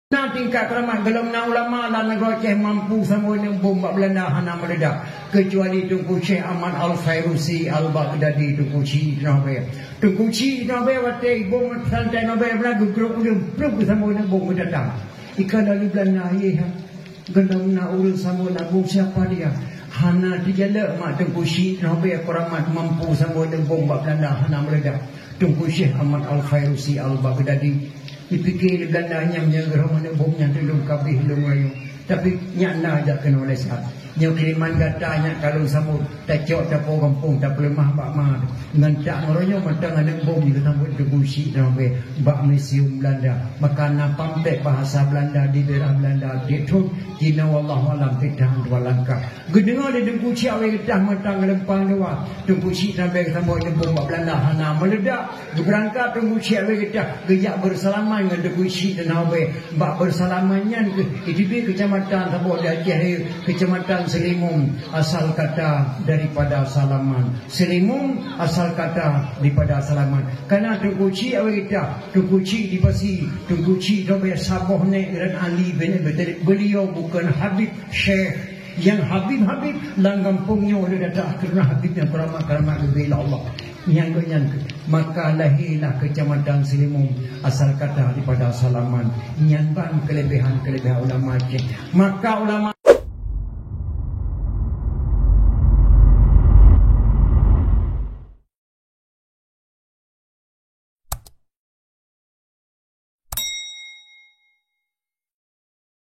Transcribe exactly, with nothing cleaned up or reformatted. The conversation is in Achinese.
Na tingkat keuramat, gohlom na ulama lam nanggroe Aceh mampu sambot aneuk bom bak Beulanda hana meuledak, keucuali Teungku Syekh Ahmad Al-Fairusi Al-Baghdadi, Teungku Chik Tanoh Abee. Teungku Chik Tanoh Abee watée bom santai Tanoh Abee beuna geugrok uleueng, plup, geusambot aneuk bom geudatang. Ikan dari Beulanda, yeh, gohlom na ureuëng sambot aneuk bom, siapa dia? Hana teujalak mak Teungku Chik Tanoh Abee keuramat mampu sambot aneuk bom bak Beulanda hana meuledak. Teungku Syekh Ahmad Al-Fairusi Al-Baghdadi. Dipike lé Beulanda, nyang nyoe geurhom aneuk bom nyan teulông kabeh lôn rayeuk. Tapi nyak na jak keunoe lé saat. Nyoe kiriman gata nyak ka lôn sambot, tacok tapo gampông, tapeuleumah bak ma. Ngon tak ngeroyong mantong aneuk bom nyan geusambot Teungku Chik Tanoh Abee bak museum Beulanda. Maka na pamflet bahasa Beulanda di daerah Beulanda, di thon jinoe, wallahu alam, pitahan dua langkah. Geudeungoe lé Teungku Chik Abee geutah mantong geuleumpang dua. Teungku Chik Tanoh Abee geusambot aneuk bom bak Beulanda hana meuledak. Geubeurangkat Teungku Chik Abee geutah geujak beusalaman ngon Teungku Chik Tanoh Abee bak beusalaman nyan keuh. Iteubiet keucamatan saboh di Aceh Rayeuk, Keucamatan Seulimum, asal kata daripada salaman. Seulimum asal kata daripada salaman. Kana Teungku Chik Abee geutah, Teungku Chik di Pasi, Teungku Chik Tanoh Abee saboh nèk, Grand Ali bin Abi Thalib. Beliau bukan habib, syekh. Nyang habib-habib lam gampông nyoe lé datang, karena habib nyang keuramat-keuramat geubri lé Allah. Nyang geuh nyan keuh, maka lahé lah Keucamatan Seulimum, asal kata daripada salaman. Nyan ban keuleubehan-keuleubehan ulama Aceh. Maka ulama